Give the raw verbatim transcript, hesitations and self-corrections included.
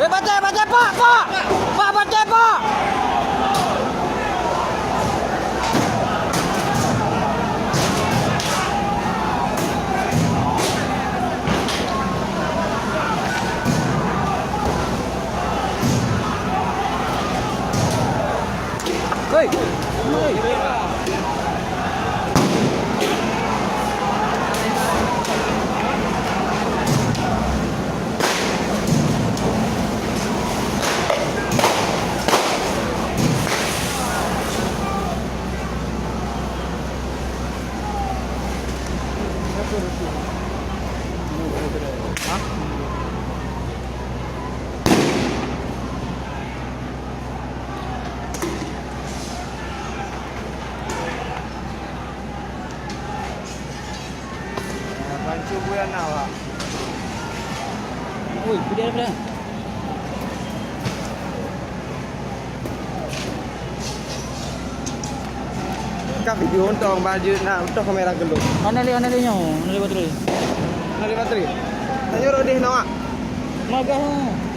Batèe, batèe, pak, pak! Pak, batèe, pak! Hei! Hei! Pancung buya na, Pak. Ui, pideh dah. Ka video untông baju na untông kamera geulok. Hana lé, hana lé nyoe, hana lé baterai. Hana lé baterai. Tanyoe rot deh na, Wak. Magah.